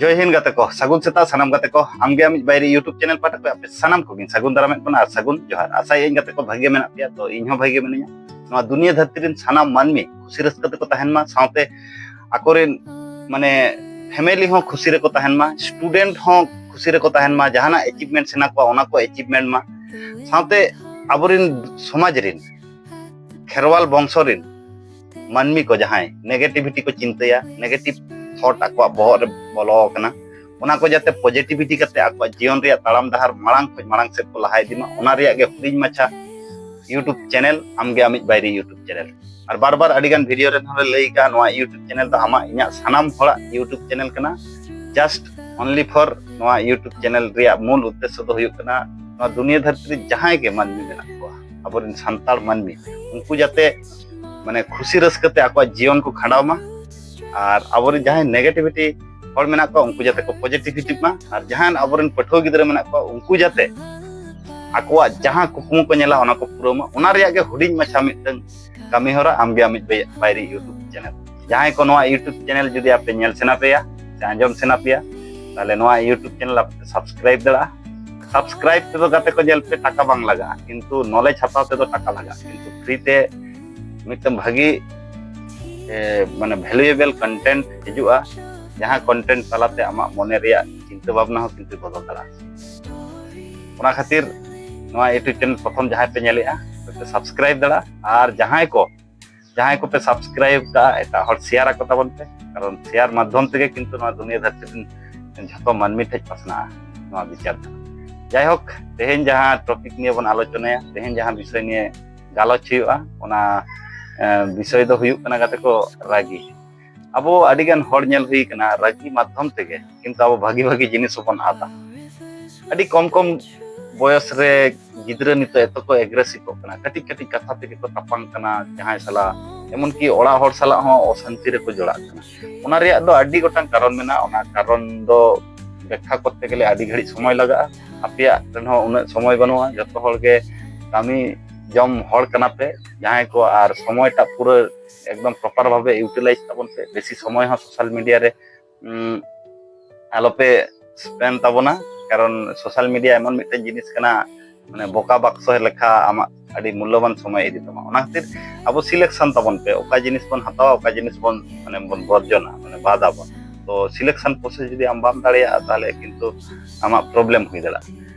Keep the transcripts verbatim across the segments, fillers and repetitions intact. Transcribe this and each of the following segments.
ᱡᱚᱭ ᱦᱤᱱᱫ ᱜᱟᱛᱮ ᱠᱚ, ᱥᱟᱹᱜᱩᱱ ᱥᱮᱛᱟᱜ ᱥᱟᱱᱟᱢ ᱜᱟᱛᱮ ᱠᱚ᱾ ᱟᱢᱜᱮ ᱟᱢᱤᱡ ᱵᱟᱭᱨᱤ YouTube ᱪᱮᱱᱮᱞ ᱯᱟᱦᱴᱟ ᱠᱷᱚᱱ ᱟᱯᱮ ᱥᱟᱱᱟᱢ ᱠᱚᱜᱮᱧ ᱥᱟᱹᱜᱩᱱ ᱫᱟᱨᱟᱢᱮᱫ ᱵᱚᱱᱟ ᱟᱨ ᱥᱟᱹᱜᱩᱱ ᱡᱚᱦᱟᱨ᱾ ᱟᱥᱟᱭᱟᱹᱧ ᱜᱟᱛᱮ ᱠᱚ ᱵᱷᱟᱜᱮ ᱢᱮᱱᱟᱜ ᱯᱮᱭᱟ, ᱛᱚ ᱤᱧ ᱦᱚᱸ ᱵᱷᱟᱜᱮ ᱢᱤᱱᱟᱹᱧᱟ᱾ ᱱᱚᱣᱟ ᱫᱩᱱᱤᱭᱟᱹ ᱫᱷᱟᱹᱨᱛᱤ ᱨᱮᱱ ᱥᱟᱱᱟᱢ ᱢᱟᱹᱱᱢᱤ ᱠᱷᱩᱥᱤ ᱨᱟᱹᱥᱠᱟᱹ ᱛᱮᱠᱚ ᱛᱟᱦᱮᱱ ᱢᱟ, ᱥᱟᱶᱛᱮ ᱟᱠᱚᱨᱮᱱ ᱢᱟᱱᱮ family ᱦᱚᱸ ᱠᱷᱩᱥᱤ ᱨᱮᱠᱚ ᱛᱟᱦᱮᱱ ᱢᱟ, student ᱦᱚᱸ ᱠᱷᱩᱥᱤ ᱨᱮᱠᱚ ᱛᱟᱦᱮᱱ ᱢᱟ, ᱡᱟᱦᱟᱱᱟᱜ achievement ᱥᱟᱱᱟ ᱠᱚᱣᱟ ᱚᱱᱟ ᱠᱚ achievement ᱢᱟ, ᱥᱟᱶᱛᱮ ᱟᱵᱚᱨᱮᱱ ᱥᱚᱢᱟᱡᱽ ᱨᱮᱱ ᱠᱷᱮᱨᱣᱟᱞ ᱵᱚᱝᱥᱚ ᱨᱮᱱ ᱢᱟᱹᱱᱢᱤ ᱠᱚ ᱡᱟᱦᱟᱸᱭ negativity ᱠᱚ ᱪᱤᱱᱛᱟᱹᱭᱟ, negative thought ᱟᱠᱚᱣᱟᱜ ᱵᱚᱦᱚᱜ ᱨᱮ ᱵᱚᱞᱚ ᱟᱠᱟᱱᱟ, ᱚᱱᱟ ᱠᱚ ᱡᱟᱛᱮ positivity ᱠᱟᱛᱮ ᱟᱠᱚᱣᱟᱜ ᱡᱤᱭᱚᱱ ᱨᱮᱭᱟᱜ ᱛᱟᱲᱟᱢ ᱰᱟᱦᱟᱨ ᱢᱟᱲᱟᱝ ᱠᱷᱚᱱ ᱢᱟᱲᱟᱝ ᱥᱮᱫ ᱠᱚ ᱞᱟᱦᱟ ᱤᱫᱤ ᱢᱟ, ᱚᱱᱟ ᱨᱮᱭᱟᱜ ᱜᱮ ᱦᱩᱰᱤᱧ ᱢᱟᱪᱷᱟ YouTube ᱪᱮᱱᱮᱞ ᱟᱢᱜᱮ ᱟᱢᱤᱡ ᱵᱟᱭᱨᱤ YouTube ᱪᱮᱱᱮᱞ᱾ ᱟᱨ ᱵᱟᱨ ᱵᱟᱨ ᱟᱹᱰᱤ ᱜᱟᱱ video ᱨᱮ ᱦᱚᱸᱞᱮ ᱞᱟᱹᱭ ᱠᱟᱜᱼᱟ, ᱱᱚᱣᱟ YouTube ᱪᱮᱱᱮᱞ ᱫᱚ ᱟᱢᱟᱜ ᱤᱧᱟᱹᱜ ᱥᱟᱱᱟᱢ ᱦᱚᱲᱟᱜ YouTube ᱪᱮᱱᱮᱞ ᱠᱟᱱᱟ, just only for ᱱᱚᱣᱟ YouTube ᱪᱮᱱᱮᱞ ᱨᱮᱭᱟᱜ ᱢᱩᱞ ᱩᱫᱽᱫᱮᱥᱥᱚ ᱫᱚ ᱦᱩᱭᱩᱜ ᱠᱟᱱᱟ ᱱᱚᱣᱟ ᱫᱩᱱᱤᱭᱟᱹ ᱫᱷᱟᱹᱨᱛᱤ ᱨᱮ ᱡᱟᱦᱟᱸᱭ ᱜᱮ ᱢᱟᱹᱱᱢᱤ ᱢᱮᱱᱟᱜ ᱠᱚᱣᱟ, ᱟᱵᱚᱨᱮᱱ ᱥᱟᱱᱛᱟᱲ ᱢᱟᱹᱱᱢᱤ, ᱩᱱᱠᱩ ᱡᱟᱛᱮ ᱢᱟᱱᱮ ᱠᱷᱩᱥᱤ ᱨᱟᱹᱥᱠᱟᱹ ᱛᱮ ᱟᱠᱚᱣᱟᱜ ᱡᱤᱭᱚᱱ ᱠᱚ ᱠᱷᱟᱸᱰᱟᱣ ᱢᱟ᱾ ᱟᱨ ᱟᱵᱚᱨᱮᱱ ᱡᱟᱦᱟᱸᱭ negativity ᱦᱚᱲ ᱢᱮᱱᱟᱜ ᱠᱚᱣᱟ, ᱩᱱᱠᱩ ᱡᱟᱛᱮ ᱠᱚ positivity ᱢᱟ᱾ ᱟᱨ ᱡᱟᱦᱟᱸᱭ ᱟᱵᱚᱨᱮᱱ ᱯᱟᱹᱴᱷᱩᱣᱟᱹ ᱜᱤᱫᱽᱨᱟᱹ ᱢᱮᱱᱟᱜ ᱠᱚᱣᱟ, ᱩᱱᱠᱩ ᱡᱟᱛᱮ ᱟᱠᱚᱣᱟᱜ ᱡᱟᱦᱟᱸ ᱠᱩᱠᱢᱩ ᱠᱚ ᱧᱮᱞᱟ ᱚᱱᱟ ᱠᱚ ᱯᱩᱨᱟᱹᱣ ᱢᱟ, ᱚᱱᱟ ᱨᱮᱭᱟᱜ ᱜᱮ ᱦᱩᱰᱤᱧ ᱢᱟᱪᱷᱟ ᱢᱤᱫᱴᱟᱝ ᱠᱟᱹᱢᱤ ᱦᱚᱨᱟ ᱟᱢᱜᱮ ᱟᱢᱤᱡ ᱵᱟᱭ-, ᱵᱟᱭᱨᱤ YouTube ᱪᱮᱱᱮᱞ᱾ ᱡᱟᱦᱟᱸᱭ ᱠᱚ ᱱᱚᱣᱟ YouTube ᱪᱮᱱᱮᱞ ᱡᱩᱫᱤ ᱟᱯᱮ ᱧᱮᱞ ᱥᱟᱱᱟ ᱯᱮᱭᱟ ᱥᱮ ᱟᱸᱡᱚᱢ ᱥᱟᱱᱟ ᱯᱮᱭᱟ, ᱛᱟᱦᱞᱮ ᱱᱚᱣᱟ YouTube ᱪᱮᱱᱮᱞ ᱟᱯᱮ ᱯᱮ subscribe ᱫᱟᱲᱮᱭᱟᱜᱼᱟ᱾ Subscribe ᱛᱮᱫᱚ ᱜᱟᱛᱮ ᱠᱚ ᱧᱮᱞ ᱯᱮ, ᱴᱟᱠᱟ ᱵᱟᱝ ᱞᱟᱜᱟᱜᱼᱟ, ᱠᱤᱱᱛᱩ knowledge ᱦᱟᱛᱟᱣ ᱛᱮᱫᱚ ᱴᱟᱠᱟ ᱞᱟᱜᱟᱜᱼᱟ, ᱠᱤᱱᱛᱩ free ᱛᱮ ᱢᱤᱫᱴᱟᱝ ᱵᱷᱟᱹᱜᱤ, ᱮ, ᱢᱟᱱᱮ valuable content ᱦᱤᱡᱩᱜᱼᱟ, ᱡᱟᱦᱟᱸ content ᱛᱟᱞᱟᱛᱮ ᱟᱢᱟᱜ ᱢᱚᱱᱮ ᱨᱮᱭᱟᱜ ᱪᱤᱱᱛᱟᱹ ᱵᱷᱟᱵᱽᱱᱟ ᱦᱚᱸ ᱠᱤᱱᱛᱩ ᱵᱚᱫᱚᱞ ᱫᱟᱲᱮᱭᱟᱜᱼᱟ᱾ ᱚᱱᱟ ᱠᱷᱟᱹᱛᱤᱨ ᱱᱚᱣᱟ YouTube ᱪᱮᱱᱮᱞ ᱯᱨᱚᱛᱷᱚᱢ ᱡᱟᱦᱟᱸᱭ ᱯᱮ ᱧᱮᱞᱮᱜᱼᱟ, ᱯᱮ subscribe ᱫᱟᱲᱮᱭᱟᱜᱼᱟ᱾ ᱟᱨ ᱡᱟᱦᱟᱸᱭ ᱠᱚ, ᱡᱟᱦᱟᱸᱭ ᱠᱚᱯᱮ subscribe ᱠᱟᱜᱼᱟ, ᱮᱴᱟᱜ ᱦᱚᱲ share ᱟᱠᱚ ᱛᱟᱵᱚᱱ ᱯᱮ, ᱠᱟᱨᱚᱱ share ᱢᱟᱫᱽᱫᱷᱚᱢ ᱛᱮᱜᱮ ᱠᱤᱱᱛᱩ ᱱᱚᱣᱟ ᱫᱩᱱᱤᱭᱟᱹ ᱫᱷᱟᱹᱨᱛᱤ ᱨᱮᱱ ᱡᱷᱚᱛᱚ ᱢᱟᱹᱱᱢᱤ ᱴᱷᱮᱱ ᱯᱟᱥᱱᱟᱜᱼᱟ ᱱᱚᱣᱟ ᱵᱤᱪᱟᱨ ᱫᱚ᱾ ᱡᱟᱭᱦᱳᱠ, ᱛᱮᱦᱮᱧ ᱡᱟᱦᱟᱸ topic ᱱᱤᱭᱮ ᱵᱚᱱ ᱟᱞᱳᱪᱚᱱᱟᱭᱟ, ᱛᱮᱦᱮᱧ ᱡᱟᱦᱟᱸ ᱵᱤᱥᱚᱭ ᱱᱤᱭᱮ ᱜᱟᱞᱚᱪ ᱦᱩᱭᱩᱜᱼᱟ, ᱚᱱᱟ, ᱮ, ᱵᱤᱥᱚᱭ ᱫᱚ ᱦᱩᱭᱩᱜ ᱠᱟᱱᱟ, ᱜᱟᱛᱮ ᱠᱚ, ᱨᱟᱹᱜᱤ᱾ ᱟᱵᱚ ᱟᱹᱰᱤᱜᱟᱱ ᱦᱚᱲ ᱧᱮᱞ ᱦᱩᱭ ᱠᱟᱱᱟ, ᱨᱟᱹᱜᱤ ᱢᱟᱫᱽᱫᱷᱚᱢ ᱛᱮᱜᱮ ᱠᱤᱱᱛᱩ ᱟᱵᱚ ᱵᱷᱟᱹᱜᱤ ᱵᱷᱟᱹᱜᱤ ᱡᱤᱱᱤᱥ ᱦᱚᱸᱵᱚᱱ ᱟᱫᱟ᱾ ᱟᱹᱰᱤ ᱠᱚᱢ ᱠᱚᱢ ᱵᱚᱭᱚᱥ ᱨᱮ ᱜᱤᱫᱽᱨᱟᱹ ᱱᱤᱛᱚᱜ ᱮᱛᱚ ᱠᱚ aggressiveᱚᱜ ᱠᱟᱱᱟ, ᱠᱟᱹᱴᱤᱡ ᱠᱟᱹᱴᱤᱡ ᱠᱟᱛᱷᱟ ᱛᱮᱜᱮ ᱠᱚ ᱛᱟᱯᱟᱢ ᱠᱟᱱᱟ ᱡᱟᱦᱟᱸᱭ ᱥᱟᱞᱟᱜ, ᱮᱢᱚᱱᱠᱤ ᱚᱲᱟᱜ ᱦᱚᱲ ᱥᱟᱞᱟᱜ ᱦᱚᱸ ᱚᱥᱟᱱᱛᱤ ᱨᱮᱠᱚ ᱡᱚᱲᱟᱜ ᱠᱟᱱᱟ᱾ ᱚᱱᱟ ᱨᱮᱭᱟᱜ ᱫᱚ ᱟᱹᱰᱤ ᱜᱚᱴᱟᱝ ᱠᱟᱨᱚᱱ ᱢᱮᱱᱟᱜᱼᱟ᱾ ᱚᱱᱟ ᱠᱟᱨᱚᱱ ᱫᱚ ᱵᱮᱠᱠᱷᱟ ᱠᱚᱨᱛᱮ ᱜᱮᱞᱮ ᱟᱹᱰᱤ ᱜᱷᱟᱹᱲᱤᱡ ᱥᱚᱢᱚᱭ ᱞᱟᱜᱟᱜᱼᱟ᱾ ᱟᱯᱮᱭᱟᱜ ᱴᱷᱮᱱ ᱦᱚᱸ ᱩᱱᱟᱹᱜ ᱥᱚᱢᱚᱭ ᱵᱟᱹᱱᱩᱜᱼᱟ, ᱡᱚᱛᱚ ᱦᱚᱲ ᱜᱮ ᱠᱟᱹᱢᱤ ᱡᱚᱢ ᱦᱚᱲ ᱠᱟᱱᱟ ᱯᱮ ᱡᱟᱦᱟᱸᱭ ᱠᱚ, ᱟᱨ ᱥᱚᱢᱚᱭᱴᱟᱜ ᱯᱩᱨᱟᱹ ᱮᱠᱫᱚᱢ proper ᱵᱷᱟᱵᱮ utilize ᱛᱟᱵᱚᱱ ᱯᱮ᱾ ᱵᱮᱥᱤ ᱥᱚᱢᱚᱭ ᱦᱚᱸ social media ᱨᱮ, ᱩᱸ, ᱟᱞᱚᱯᱮ ᱥᱯᱮᱱ ᱛᱟᱵᱚᱱᱟ᱾ ᱠᱟᱨᱚᱱ ᱥᱳᱥᱟᱞ ᱢᱤᱰᱤᱭᱟ ᱮᱢᱚᱱ ᱢᱤᱫᱴᱮᱱ ᱡᱤᱱᱤᱥ ᱠᱟᱱᱟ, ᱢᱟᱱᱮ ᱵᱚᱠᱟ ᱵᱟᱠᱥᱚ ᱞᱮᱠᱟ ᱟᱢᱟᱜ ᱟᱹᱰᱤ ᱢᱩᱞᱞᱚᱵᱟᱱ ᱥᱚᱢᱚᱭ ᱤᱫᱤ ᱛᱟᱢᱟ᱾ ᱚᱱᱟ ᱠᱷᱟᱹᱛᱤᱨ ᱟᱵᱚ ᱥᱤᱞᱮᱠᱥᱚᱱ ᱛᱟᱵᱚᱱ ᱯᱮ, ᱚᱠᱟ ᱡᱤᱱᱤᱥ ᱵᱚᱱ ᱦᱟᱛᱟᱣᱟ, ᱚᱠᱟ ᱡᱤᱱᱤᱥ ᱵᱚᱱ, ᱢᱟᱱᱮ, ᱵᱚᱱ ᱵᱚᱨᱡᱚᱱᱟ, ᱢᱟᱱᱮ, ᱵᱟᱫ ᱟᱵᱚᱱ᱾ ᱛᱚ ᱥᱤᱞᱮᱠᱥᱚᱱ ᱯᱨᱚᱥᱮᱥ ᱡᱩᱫᱤ ᱟᱢ ᱵᱟᱢ ᱫᱟᱲᱮᱭᱟᱜᱼᱟ, ᱛᱟᱦᱚᱞᱮ ᱠᱤᱱᱛᱩ ᱟᱢᱟᱜ ᱯᱨᱚᱵᱞᱮᱢ ᱦᱩᱭ ᱫᱟᱲᱮᱭᱟᱜᱼᱟ᱾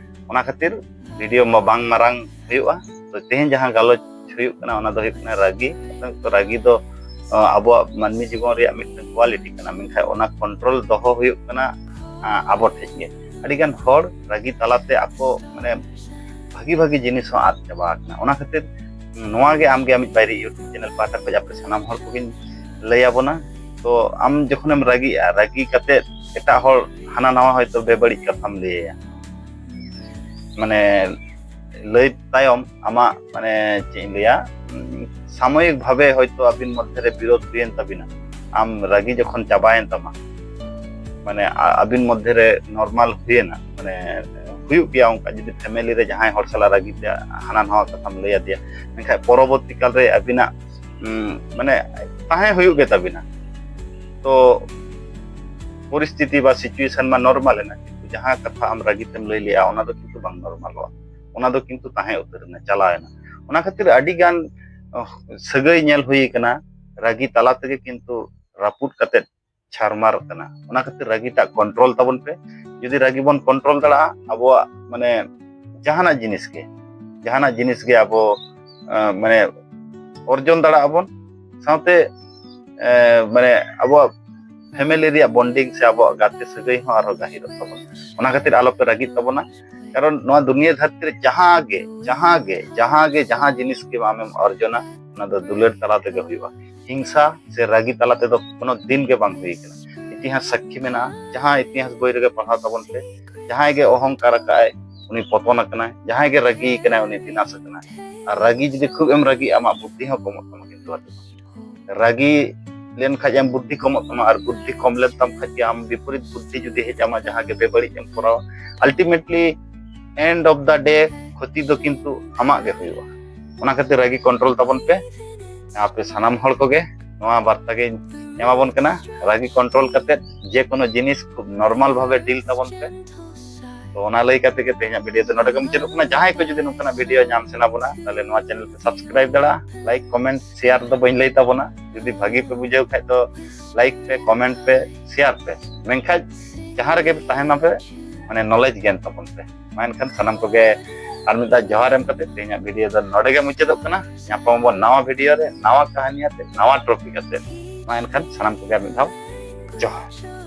ᱚᱱᱟ ᱠᱷᱟᱹᱛᱤᱨ ᱵᱷᱤᱰᱤᱭᱳ ᱢᱟ ᱵᱟᱝ ᱢᱟᱨᱟᱝ ᱦᱩᱭᱩᱜᱼᱟ᱾ ᱛᱚ ᱛᱮᱦᱮᱧ ᱡᱟᱦᱟᱸ ᱜᱟᱞᱚᱪ ᱦᱩᱭᱩᱜ ᱠᱟᱱᱟ, ᱚᱱᱟ ᱫᱚ ᱦᱩᱭᱩᱜ ᱠᱟᱱᱟ ᱨᱟᱹᱜᱤ᱾ ᱛᱚ ᱨᱟᱹᱜᱤ ᱫᱚ, ᱟᱸ, ᱟᱵᱚᱣᱟᱜ ᱢᱟᱹᱱᱢᱤ ᱡᱤᱵᱚᱱ ᱨᱮᱭᱟᱜ ᱢᱤᱫᱴᱟᱝ ᱠᱳᱣᱟᱞᱤᱴᱤ ᱠᱟᱱᱟ, ᱢᱮᱱᱠᱷᱟᱱ ᱚᱱᱟ ᱠᱚᱱᱴᱨᱳᱞ ᱫᱚᱦᱚ ᱦᱩᱭᱩᱜ ᱠᱟᱱᱟ, ᱟᱸ, ᱟᱵᱚ ᱴᱷᱮᱡ ᱜᱮ᱾ ᱟᱹᱰᱤᱜᱟᱱ ᱦᱚᱲ ᱨᱟᱹᱜᱤ ᱛᱟᱞᱟᱛᱮ ᱟᱠᱚ, ᱢᱟᱱᱮ, ᱵᱷᱟᱹᱜᱤ ᱵᱷᱟᱹᱜᱤ ᱡᱤᱱᱤᱥ ᱦᱚᱸ ᱟᱫ ᱪᱟᱵᱟ ᱟᱠᱟᱱᱟ᱾ ᱚᱱᱟ ᱠᱷᱟᱹᱛᱤᱨ ᱱᱚᱣᱟ ᱜᱮ ᱟᱢᱜᱮ ᱟᱢᱤᱡ ᱵᱟᱭᱨᱤ YouTube ᱪᱮᱱᱮᱞ ᱯᱟᱦᱴᱟ ᱠᱷᱚᱱ ᱟᱯᱮ ᱥᱟᱱᱟᱢ ᱦᱚᱲ ᱠᱚᱜᱮᱧ ᱞᱟᱹᱭ ᱟᱵᱚᱱᱟ᱾ ᱛᱚ ᱟᱢ ᱡᱚᱠᱷᱚᱱᱮᱢ ᱨᱟᱹᱜᱤᱜᱼᱟ, ᱨᱟᱹᱜᱤ ᱠᱟᱛᱮ ᱮᱴᱟᱜ ᱦᱚᱲ ᱦᱟᱱᱟ ᱱᱟᱣᱟ ᱦᱚᱭᱛᱳ ᱵᱮᱵᱟᱹᱲᱤᱡ ᱠᱟᱛᱷᱟᱢ ᱞᱟᱹᱭ ᱟᱭᱟ, ᱢᱟᱱᱮ, ᱞᱟᱹᱭ ᱛᱟᱭᱚᱢ ᱟᱢᱟᱜ, ᱢᱟᱱᱮ, ᱪᱮᱫ ᱤᱧ ᱞᱟᱹᱭᱟ, ᱩᱸ, ᱥᱟᱢᱚᱭᱤᱠ ᱵᱷᱟᱵᱮ ᱦᱚᱭᱛᱳ ᱟᱹᱵᱤᱱ ᱢᱚᱫᱽᱫᱷᱮ ᱨᱮ ᱵᱤᱨᱳᱫ ᱦᱩᱭᱮᱱ ᱛᱟᱵᱤᱱᱟ, ᱟᱢ ᱨᱟᱹᱜᱤ ᱡᱚᱠᱷᱚᱱ ᱪᱟᱵᱟᱭᱮᱱ ᱛᱟᱢᱟ, ᱢᱟᱱᱮ, ᱟ-, ᱟᱹᱵᱤᱱ ᱢᱚᱫᱽᱫᱷᱮ ᱨᱮ ᱱᱚᱨᱢᱟᱞ ᱦᱩᱭᱮᱱᱟ, ᱢᱟᱱᱮ, ᱦᱩᱭᱩᱜ ᱜᱮᱭᱟ ᱚᱱᱠᱟ, ᱡᱩᱫᱤ ᱯᱷᱮᱢᱮᱞᱤ ᱨᱮ ᱡᱟᱦᱟᱸᱭ ᱦᱚᱲ ᱥᱟᱞᱟᱜ ᱨᱟᱹᱜᱤ ᱛᱮ ᱦᱟᱱᱟ ᱱᱟᱣᱟ ᱠᱟᱛᱷᱟᱢ ᱞᱟᱹᱭ ᱟᱫᱮᱭᱟ, ᱢᱮᱱᱠᱷᱟᱱ ᱯᱚᱨᱚᱵᱚᱨᱛᱤ ᱠᱟᱞ ᱨᱮ ᱟᱹᱵᱤᱱᱟᱜ, ᱩᱸ, ᱢᱟᱱᱮ, ᱛᱟᱦᱮᱸ ᱦᱩᱭᱩᱜ ᱜᱮ ᱛᱟᱵᱤᱱᱟ᱾ ᱛᱚ ᱯᱚᱨᱤᱥᱛᱷᱤᱛᱤ ᱵᱟ ᱥᱤᱪᱩᱭᱮᱥᱚᱱ ᱢᱟ ᱱᱚᱨᱢᱟᱞ ᱮᱱᱟ, ᱠᱤᱱᱛᱩ ᱡᱟᱦᱟᱸ ᱠᱟᱛᱷᱟ ᱟᱢ ᱨᱟᱹᱜᱤ ᱛᱮᱢ ᱞᱟᱹᱭ ᱞᱮᱜᱼᱟ, ᱚᱱᱟ ᱫᱚ ᱠᱤᱱᱛᱩ ᱵᱟᱝ ᱱᱚᱨᱢᱟᱞᱚᱜᱼᱟ, ᱚᱱᱟ ᱫᱚ ᱠᱤᱱᱛᱩ ᱛᱟᱦᱮᱸ ᱩᱛᱟᱹᱨ ᱮᱱᱟ, ᱪᱟᱞᱟᱣ ᱮᱱᱟ᱾ ᱚᱱᱟ ᱠᱷᱟᱹᱛᱤᱨ ᱟᱹᱰᱤ ᱜᱟᱱ, ᱚᱦ, ᱥᱟᱹᱜᱟᱹᱭ ᱧᱮᱞ ᱦᱩᱭ ᱠᱟᱱᱟ, ᱨᱟᱹᱜᱤ ᱛᱟᱞᱟ ᱛᱮᱜᱮ ᱠᱤᱱᱛᱩ ᱨᱟᱹᱯᱩᱫ ᱠᱟᱛᱮᱫ ᱪᱷᱟᱨᱢᱟᱨ ᱠᱟᱱᱟ᱾ ᱚᱱᱟ ᱠᱷᱟᱹᱛᱤᱨ ᱨᱟᱹᱜᱤᱴᱟᱜ ᱠᱚᱱᱴᱨᱳᱞ ᱛᱟᱵᱚᱱ ᱯᱮ᱾ ᱡᱩᱫᱤ ᱨᱟᱹᱜᱤ ᱵᱚᱱ ᱠᱚᱱᱴᱨᱳᱞ ᱫᱟᱲᱮᱭᱟᱜᱼᱟ, ᱟᱵᱚᱣᱟᱜ, ᱢᱟᱱᱮ, ᱡᱟᱦᱟᱱᱟᱜ ᱡᱤᱱᱤᱥ ᱜᱮ, ᱡᱟᱦᱟᱱᱟᱜ ᱡᱤᱱᱤᱥ ᱜᱮ ᱟᱵᱚ, ᱟᱸ, ᱢᱟᱱᱮ, ᱚᱨᱡᱚᱱ ᱫᱟᱲᱮᱭᱟᱜᱼᱟ ᱵᱚᱱ᱾ ᱥᱟᱶᱛᱮ, ᱮ, ᱢᱟᱱᱮ, ᱟᱵᱚᱣᱟᱜ ᱯᱷᱮᱢᱮᱞᱤ ᱨᱮᱭᱟᱜ ᱵᱚᱱᱰᱤᱝ ᱥᱮ ᱟᱵᱚᱣᱟᱜ ᱜᱟᱛᱮ ᱥᱟᱹᱜᱟᱹᱭ ᱦᱚᱸ ᱟᱨᱦᱚᱸ ᱜᱟᱹᱦᱤᱨᱚᱜ ᱛᱟᱵᱚᱱᱟ᱾ ᱚᱱᱟ ᱠᱷᱟᱹᱛᱤᱨ ᱟᱞᱚᱯᱮ ᱨᱟᱹᱜᱤᱜ ᱛᱟᱵᱚᱱᱟ, ᱠᱟᱨᱚᱱ ᱱᱚᱣᱟ ᱫᱩᱱᱤᱭᱟᱹ ᱫᱷᱟᱹᱨᱛᱤ ᱨᱮ ᱡᱟᱦᱟᱸ ᱜᱮ, ᱡᱟᱦᱟᱸ ᱜᱮ, ᱡᱟᱦᱟᱸ ᱜᱮ, ᱡᱟᱦᱟᱸ ᱡᱤᱱᱤᱥ ᱜᱮ ᱟᱢᱮᱢ ᱚᱨᱡᱚᱱᱟ, ᱚᱱᱟ ᱫᱚ ᱫᱩᱞᱟᱹᱲ ᱛᱟᱞᱟ ᱛᱮᱜᱮ ᱦᱩᱭᱩᱜᱼᱟ᱾ ᱦᱤᱝᱥᱟ ᱥᱮ ᱨᱟᱹᱜᱤ ᱛᱟᱞᱟ ᱛᱮᱫᱚ ᱠᱳᱱᱳ ᱫᱤᱱ ᱜᱮ ᱵᱟᱝ ᱦᱩᱭ ᱠᱟᱱᱟ᱾ ᱤᱛᱤᱦᱟᱥ ᱥᱟᱹᱠᱷᱤ ᱢᱮᱱᱟᱜᱼᱟ, ᱡᱟᱦᱟᱸ ᱤᱛᱤᱦᱟᱥ ᱵᱳᱭ ᱨᱮᱜᱮ ᱯᱟᱲᱦᱟᱣ ᱛᱟᱵᱚᱱ ᱯᱮ, ᱡᱟᱦᱟᱸᱭ ᱜᱮ ᱚᱦᱚᱝᱠᱟᱨ ᱟᱠᱟᱫᱼᱟᱭ, ᱩᱱᱤ ᱯᱚᱛᱚᱱ ᱟᱠᱟᱱᱟᱭ, ᱡᱟᱦᱟᱸᱭ ᱜᱮ ᱨᱟᱹᱜᱤ ᱟᱠᱟᱱᱟᱭ, ᱩᱱᱤ ᱵᱤᱱᱟᱥ ᱟᱠᱟᱱᱟᱭ᱾ ᱟᱨ ᱨᱟᱹᱜᱤ ᱡᱩᱫᱤ ᱠᱷᱩᱵ ᱮᱢ ᱨᱟᱹᱜᱤᱜᱼᱟ, ᱟᱢᱟᱜ ᱵᱩᱫᱽᱫᱷᱤ ᱦᱚᱸ ᱠᱚᱢᱚᱜ ᱛᱟᱢᱟ, ᱠᱤᱱᱛᱩ ᱟᱨ ᱨᱟᱹᱜᱤ ᱞᱮᱱᱠᱷᱟᱡ ᱮᱢ ᱵᱩᱫᱽᱫᱷᱤ ᱠᱚᱢᱚᱜ ᱛᱟᱢᱟ, ᱟᱨ ᱵᱩᱫᱽᱫᱷᱤ ᱠᱚᱢ ᱞᱮᱱ ᱛᱟᱢ ᱠᱷᱟᱡ ᱜᱮ ᱟᱢ ᱵᱤᱯᱚᱨᱤᱛ ᱵᱩᱫᱽᱫᱷᱤ ᱡᱩᱫᱤ ᱦᱮᱡ ᱟᱢᱟ, ᱡᱟᱦᱟᱸ ᱜᱮ ᱵᱮᱵᱟᱹᱲᱤᱡ ᱮᱢ ᱠᱚᱨᱟᱣᱟ, ultimately end of the day ᱠᱷᱚᱛᱤ ᱫᱚ ᱠᱤᱱᱛᱩ ᱟᱢᱟᱜ ᱜᱮ ᱦᱩᱭᱩᱜᱼᱟ᱾ ᱚᱱᱟ ᱠᱷᱟᱹᱛᱤᱨ ᱨᱟᱹᱜᱤ ᱠᱚᱱᱴᱨᱳᱞ ᱛᱟᱵᱚᱱ ᱯᱮ ᱟᱯᱮ ᱥᱟᱱᱟᱢ ᱦᱚᱲ ᱠᱚᱜᱮ᱾ ᱱᱚᱣᱟ ᱵᱟᱨᱛᱟ ᱜᱮ ᱮᱢᱟᱵᱚᱱ ᱠᱟᱱᱟ᱾ ᱨᱟᱹᱜᱤ ᱠᱚᱱᱴᱨᱳᱞ ᱠᱟᱛᱮ ᱡᱮ ᱠᱳᱱᱳ ᱡᱤᱱᱤᱥ ᱠᱷᱩᱵ ᱱᱚᱨᱢᱟᱞ ᱵᱷᱟᱵᱮ ᱰᱤᱞ ᱛᱟᱵᱚᱱ ᱯᱮ᱾ ᱛᱚ ᱚᱱᱟ ᱞᱟᱹᱭ ᱠᱟᱛᱮ ᱜᱮ ᱛᱮᱦᱮᱧᱟᱜ ᱵᱷᱤᱰᱤᱭᱳ ᱫᱚ ᱱᱚᱰᱮ ᱜᱮ ᱢᱩᱪᱟᱹᱫᱚᱜ ᱠᱟᱱᱟ᱾ ᱡᱟᱦᱟᱸᱭ ᱠᱚ ᱡᱩᱫᱤ ᱱᱚᱝᱠᱟᱱᱟᱜ ᱵᱷᱤᱰᱤᱭᱳ ᱧᱟᱢ ᱥᱟᱱᱟ ᱵᱚᱱᱟ, ᱛᱟᱦᱚᱞᱮ ᱱᱚᱣᱟ ᱪᱮᱱᱮᱞ ᱯᱮ ᱥᱟᱵᱥᱠᱨᱟᱭᱤᱵ ᱫᱟᱲᱮᱭᱟᱜᱼᱟ᱾ ᱞᱟᱭᱤᱠ, ᱠᱚᱢᱮᱱᱴ, ᱥᱮᱭᱟᱨ ᱫᱚ ᱵᱟᱹᱧ ᱞᱟᱹᱭ ᱛᱟᱵᱚᱱᱟ᱾ ᱡᱩᱫᱤ ᱵᱷᱟᱹᱜᱤ ᱯᱮ ᱵᱩᱡᱷᱟᱹᱣ ᱠᱷᱟᱡ ᱫᱚ ᱞᱟᱭᱤᱠ ᱯᱮ, ᱠᱚᱢᱮᱱᱴ ᱯᱮ, ᱥᱮᱭᱟᱨ ᱯᱮ, ᱢᱮᱱᱠᱷᱟᱱ ᱡᱟᱦᱟᱸ ᱨᱮᱜᱮ ᱯᱮ ᱛᱟᱦᱮᱱᱟ ᱯᱮ, ᱢᱟᱱᱮ ᱱᱚᱞᱮᱡᱽ ᱜᱮᱱ ᱛᱟᱵᱚᱱ ᱯᱮ᱾ ᱢᱟ ᱮᱱᱠᱷᱟᱱ ᱥᱟᱱᱟᱢ ᱠᱚᱜᱮ ᱟᱨ ᱢᱤᱫ ᱫᱷᱟᱣ ᱡᱚᱦᱟᱨ ᱮᱢ ᱠᱟᱛᱮ ᱛᱮᱦᱮᱧᱟᱜ ᱵᱷᱤᱰᱤᱭᱳ ᱫᱚ ᱱᱚᱰᱮ ᱜᱮ ᱢᱩᱪᱟᱹᱫᱚᱜ ᱠᱟᱱᱟ᱾ ᱧᱟᱯᱟᱢ ᱟᱵᱚᱱ ᱱᱟᱣᱟ ᱵᱷᱤᱰᱤᱭᱳ ᱨᱮ, ᱱᱟᱣᱟ ᱠᱟᱹᱦᱱᱤ ᱟᱛᱮ, ᱱᱟᱣᱟ ᱴᱚᱯᱤᱠ ᱟᱛᱮ᱾ ᱢᱟ ᱮᱱᱠᱷᱟᱱ ᱥᱟᱱᱟᱢ ᱠᱚᱜᱮ ᱟᱨ ᱢᱤᱫ ᱫᱷᱟᱣ ᱡᱚᱦᱟᱨ᱾